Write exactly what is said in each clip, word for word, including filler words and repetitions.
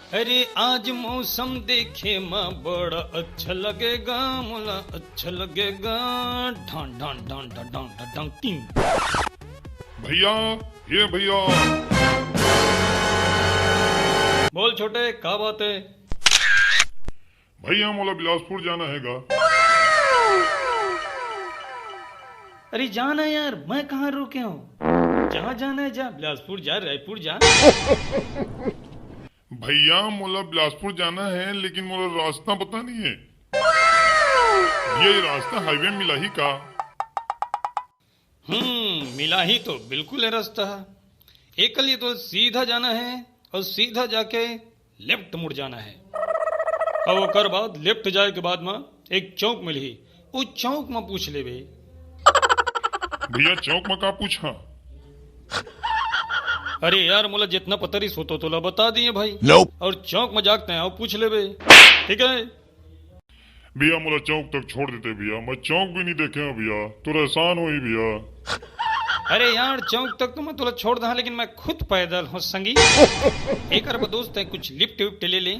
अरे आज मौसम देखे म बड़ा अच्छा लगेगा, मोला अच्छा लगेगा। ढां ढां ढां ढां ढां ढां ढां टिंग। भैया, ये भैया। बोल छोटे, का बात है? भैया, मोला बिलासपुर जाना है गा। अरे जाना यार, मैं कहाँ रोके हूँ? जहाँ जाना है जा, बिलासपुर जा, रायपुर जा। भैया, मोला बिलासपुर जाना है, लेकिन मोला रास्ता पता नहीं है। भैया, ये रास्ता हाईवे मिलाही का? हम्म, मिलाही तो बिल्कुल है रास्ता। एकल ये तो सीधा जाना है और सीधा जाके लेफ्ट मुड़ जाना है। और ओकर बाद लेफ्ट जाए के बाद में एक चौक मिलही, उस चौक में पूछ लेबे। भैया, चौक में का पूछा? अरे यार, मोला जितना पता रही सो तो तोला बता दिए भाई। Nope। और चौक में जाके तैं पूछ लेबे, ठीक है? भैया, मोला चौक तक छोड़ देते भैया, मैं चौक भी नहीं देखे हूँ भैया, तोर एहसान होही भैया। अरे यार, चौक तक तो मैं तोला छोड़ दहा, लेकिन मैं खुद पैदल हूँ संगी। एकर बर दोस्त है, कुछ लिफ्ट विफ्ट ले ले,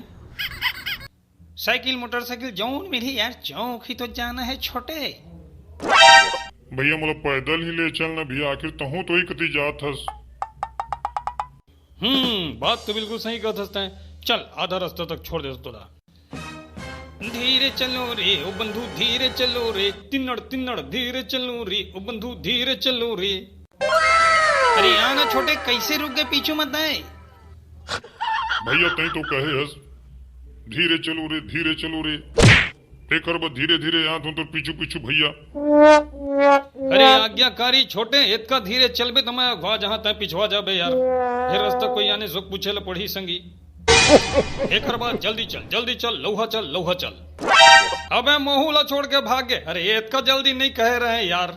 साइकिल मोटरसाइकिल जौन मिलही यार, चौक ही तो जाना है छोटे। भैया, मोला पैदल ही ले चल ना भैया, आखिर तहूँ तो ही कती जात हस। हम्म, बात तो बिल्कुल सही कहत हस तैं। चल, आधा रास्ता तक छोड़ देथों तोला। धीरे चलो रे ओ बंधु, धीरे चलो रे, तिन्नड़ तिन्नड़ धीरे चलो रे ओ बंधु, धीरे चलो रे। अरे आ ना छोटे, कैसे रुक गए पीछू म तैं? भैया, तैं तो कहे हस धीरे चलो रे, धीरे चलो रे। एकर बर धीरे धीरे आत हूँ तोर पीछू पीछू भैया। अरे आज्ञाकारी छोटे, एतका धीरे चलबे त मैं अघवा जहाँ तैं पिछवा जाबे यार। फेर रास्ता कोई आने सुख पूछे ल पड़ही संगी। एकर बाद जल्दी चल, जल्दी चल, लौहा चल, लौहा चल। अबे महूँ ला छोड़ के भाग गे। अरे एतका जल्दी नहीं कहे रहे यार।